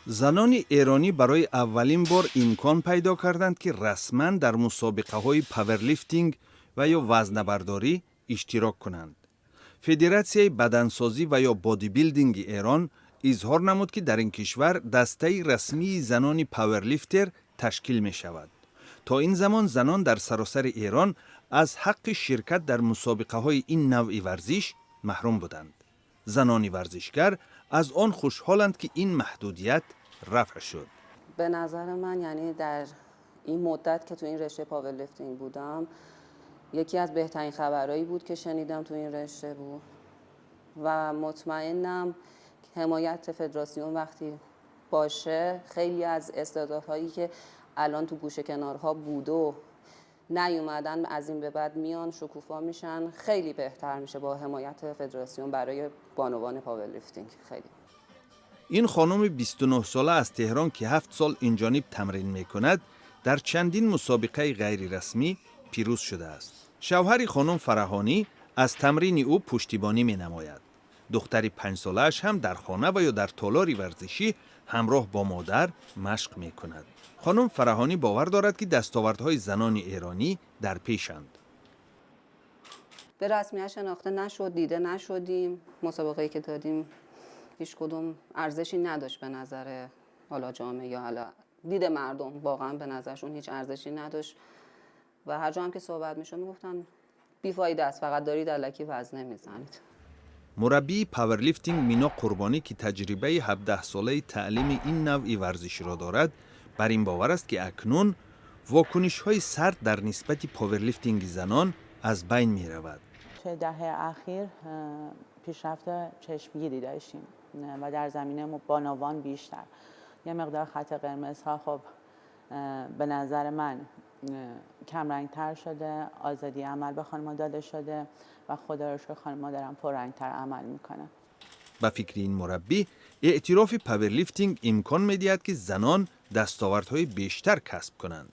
Занони эронӣ барои аввалин бор имкон пайдо карданд, ки расман дар мусобиқаҳои паверлифтинг ва ё вазнабардорӣ иштирок кунанд. Федератсияи бадансозӣ ва ё бодибилдинги Эрон изҳор намуд, ки дар ин кишвар дастаи расмии занони паверлифтер ташкил мешавад. То ин замон занон дар саросари Эрон аз ҳаққи ширкат дар мусобиқаҳои ин навъи варзиш маҳрум буданд. Занони варзишгар аз он хушҳоланд, ки ин маҳдудият рафъ шуд. به نظر من، یعنی در این مدت که تو این رشته پاورلیفتینگ بودم، یکی از بهترین خبرهایی بود که شنیدم تو این رشته بود و مطمئنم حمایت فدراسیون وقتی باشه، خیلی از استعدادهایی که الان تو گوشه کنارها بود و نیومدن، از این به بعد میان، شکوفا میشن. خیلی بهتر میشه با حمایت فدراسیون برای بانوان پاورلیفتینگ خیلی. Ин хонуми 29-сола аз Теҳрон, ки 7 сол инҷониб тамрин мекунад, дар чандин мусобиқаи ғайрирасмӣ пирӯз шудааст. Шавҳари хонум Фараҳонӣ аз тамрини ӯ пуштибонӣ менамояд. Духтари 5-солааш ҳам дар хона ва ё дар толори варзишӣ ҳамроҳ бо модар машқ мекунад. Хонум Фараҳонӣ бовар дорад, ки дастовардҳои занони эронӣ дар пешанд. به رسمیت شناخته نشد، دیده نشدیم. مسابقه‌ای که دادیم هیچ کدوم ارزشی نداشت به نظر حالا جامعه یا حالا دید مردم. واقعا به نظرشون هیچ ارزشی نداشت و هر جا هم که صحبت میشد میگفتن بیفایده است، فقط دارید الکی وزنه میزنید. Мураббии паверлифтинг Мино Қурбонӣ, ки таҷрибаи 17-солаи таълими ин навъи варзишро дорад, бар ин бовар аст, ки акнун вокунишҳои сард дар нисбати паверлифтинги занон аз байн меравад. توی دهه اخیر پیشرفت چشمگیری داشتیم و در زمینه بانوان بیشتر. یه مقدار خط قرمزها خب به نظر من کمرنگتر شده، آزادی عمل به خانم‌ها داده شده و خدا رو شکر خانم‌ها دارن پررنگتر عمل میکنن. Ба фикри ин мураббӣ, эътирофи паверлифтинг имкон медиҳад, ки занон дастовардҳои бештар касб кунанд.